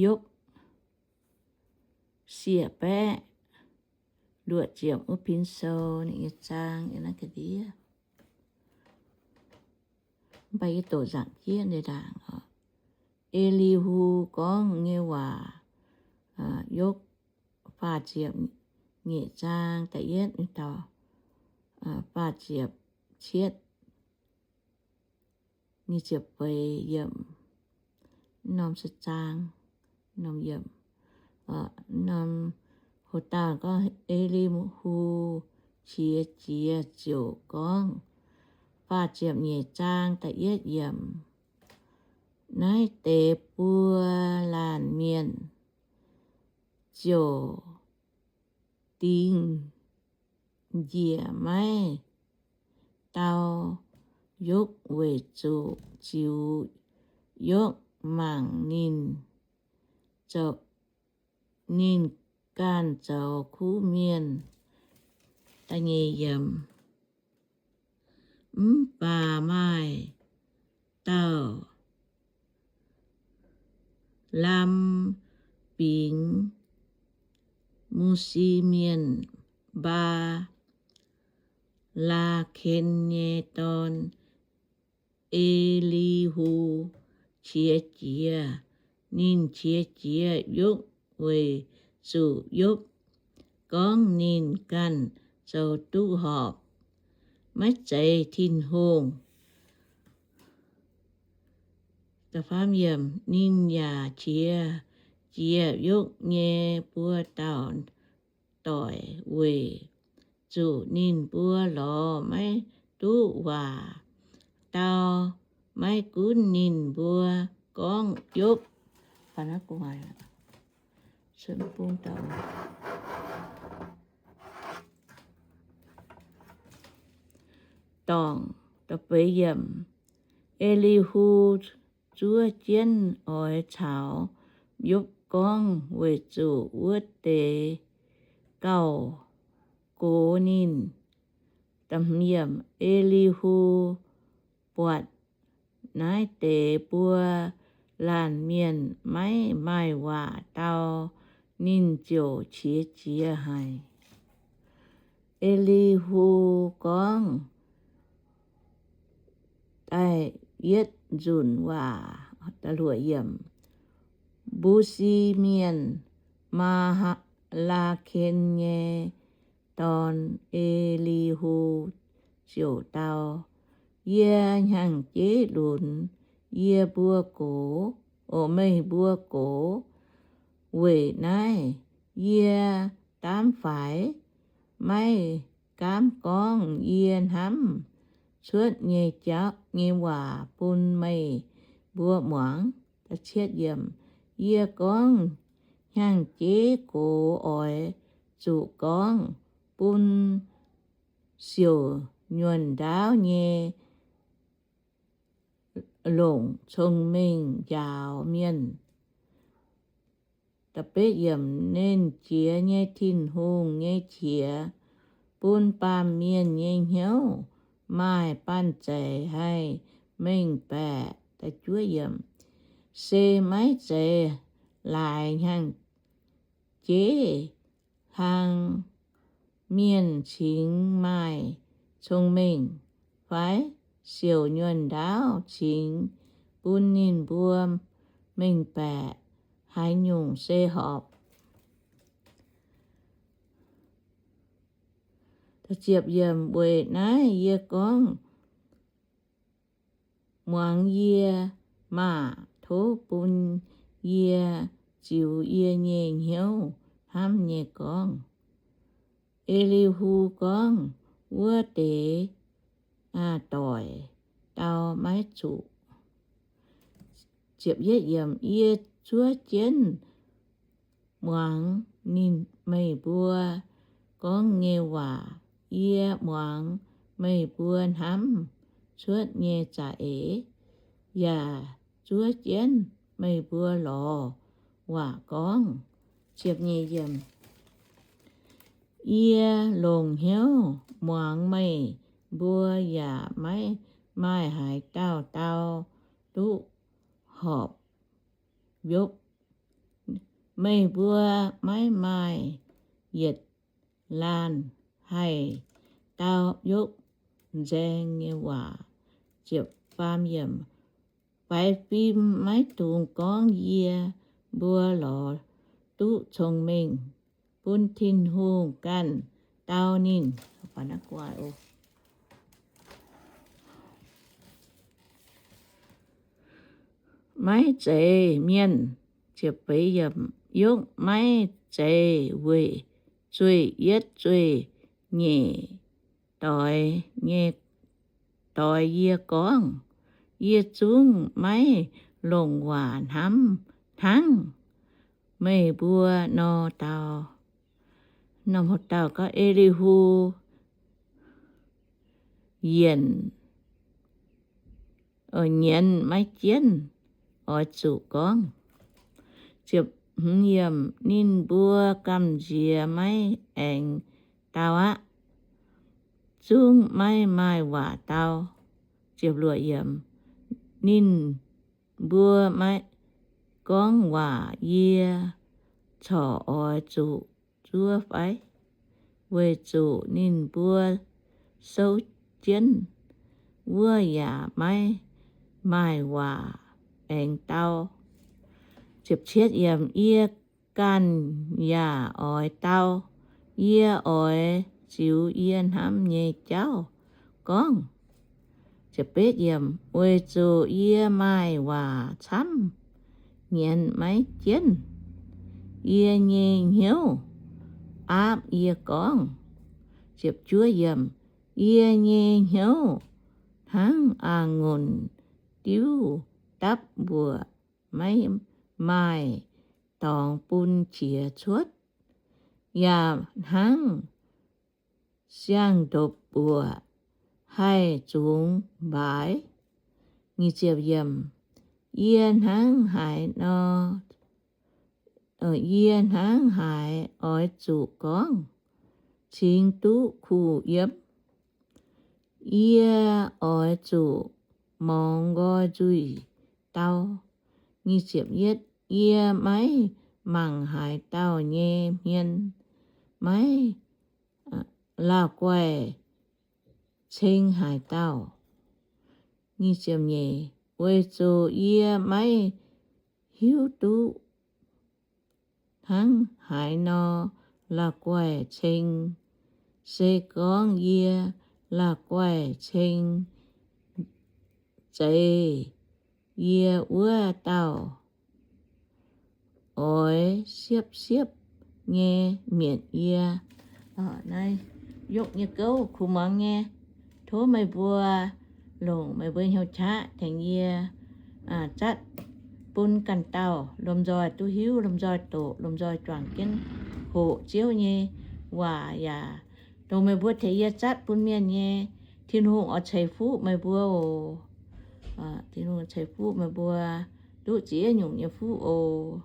Yopv siec baeqv luoqc ziepc wuov pin sou ninh nyei zaang yiem naaiv ga'ndiev. Mv baac yie doqc nzaangc jieqv deix ndaangc oc. E^li^hu gorngv nyei waac. Yopv faah ziepc nyeic zaang da'yietv mingh taux faah ziepc cietv, nyic ziepc feix yiemc. Norm se zaang, norm yiemc, norm ho dauh gorngv E^li^hu qiex jiez ziouc gorngv, faah ziepc nyeic zaang da'yietv yiemc, naaiv deix buo laanh mienh ziouc dingh njiec maiv dau Yopv weic zuqc ziux Yopv mangc ninh zoux, ninh ganh zoux kuv mienh. Mv baac maaih dauh lamh bingx Musi mienh, Mbaa^laa^ken nyei dorn, E^li^hu, qiex jiez. Ninh qiex jiez Yopv weic zuqc Yopv gorngv ninh ganh zoux duqv horpc, maiv zeiz Tin-Hungh. Ninh yaac qiex jiez Yopv nyei buo dauh doic weic zuqc ninh mbuo lorz maiv duqv waac dau. Maiv gunv ninh mbuo gorngv Yopv, dorngc, E^li^hu zuov jienv oix caux Yopv gorngv weic zuqc wuov deix gauh gox ninh. E^li^hu buatc naaiv deix buo laanh mienh maiv maaih waac dau, ninh ziouc qiex jiez haic. E^li^hu gorngv da'yietv nzunc waac. Mbusi mienh, Mbaa^laa^ken nyei dorn, E^li^hu, ziouc dau, Yie hnyangx-jeiv lunx yie mbuo gox, o, meih mbuo gox. Weic naaiv yie daamv faix, maiv gaamv gorngv yie hnamv cuotv nyei jauv nyei waac bun meih mbuo muangx. Yie gorngv hnyangx-jeiv gox oix zuqc gorngv bun siouc nyuonh ndaauv nyei longc cong-mengh njaaux mienh. Nernh Jiex nyei Tin-Hungh nyei qiex bun baamh mienh nyei hnyouv maaih banh zeic haih mengh baeqc. Se maiv zeiz laaix hnyangx-jeiv hlang mienh cingx maaih cong-mengh, fai siouc nyuonh ndaauv cingx bun ninh mbuo mengh baeqc haaix nyungc se horpc. Weic naaiv yie gorngv, muangx yie maah! Tov bun yie ziux yie nyei hnyouv hnamv nyei gorngv. E^li^hu gorngv, Wuov deix doic dau maiv zuqc. Yie zuov jienv muangx ninh, meih mbuo gorngv nyei waac. Yie muangx meih mbuo hnamv cuotv nyei za'eix, yaac zuov jienv meih mbuo lorz waac gorngv. Yie longc hnyouv muangx meih mbuo yaac maiv maaih haaix dauh dau duqv horpc Yopv. Meih mbuo maiv maaih yietc laanh haih dau yopv nzaeng nyei waac. Faix fim maiv dungx gorngv yie mbuo lorz duqv cong-mengh, bun Tin-Hungh ganh dau ninh. Maiv zeiz mienh, yungv maiv zeiz weic zueih yietv zueih nyeic doix nyei doix yie gorngv. Yie zungv maiv longc waac hnamv hnangv meih mbuo nor dau. Norm dauh gauh E^li^hu yienc, nyienz maiv jienv oix zuqc gorngv. Ninh mbuo gamh nziex maiv aengx dau aqv, zungv maiv maaih waac dau. Ninh mbuo maiv gorngv waac yie corc oix zuqc zuov fai? Weic zuqc ninh mbuo souv jienv wuov yaac maiv maaih waac aengx dau. Yie ganh yaac oix dau. Yie oix ziux yie hnamv nyei jauv gorngv. Weic zuqc yie maaih waac camv nyienz maiv jienv. Yie nyei hnyouv aapv yie gorngv. Yie nyei hnyouv hnangv a'ngunc diuv dapv mbuoqc, maiv maaih dorngx bun qiex cuotv, yaac hnangv siang-ndopv-mbuoqc haih zungx mbaaix. Yie hnangv haaix nor, yie hnangv haaix oix zuqc gorngv, cingx duqv kuh yiem? Yie oix zuqc mongx nqoi nzuih dau. Yie maiv mangc haaix dauh nyei hmien, maiv lauh guaih ceng haaix dauh. Weic zuqc yie maiv hiuv duqv hnangv haaix nor lauh guaih ceng. Se gorngv yie lauh guaih ceng, zeiz yie wuov dauh oix siepv-siepv nyei mietc yie. Naaiv yopv nyei gouv kuh muangx nyei. Tov meih mbuo longc meih mbuo hnyouv qaqv tengx yie zatv bun ganh dauh lomh nzoih duqv hiuv, lomh nzoih doqc, lomh nzoih juangc jienv hoqc Ziouv nyei waac yaac dongh meih mbuo tengx yie zatv bun mienh nyei, Tin-Hungh oix ceix fuqv meih mbuo oc. Tin-Hungh ceix fuqv meih mbuo duqv ziex nyungc nyei fuqv oc.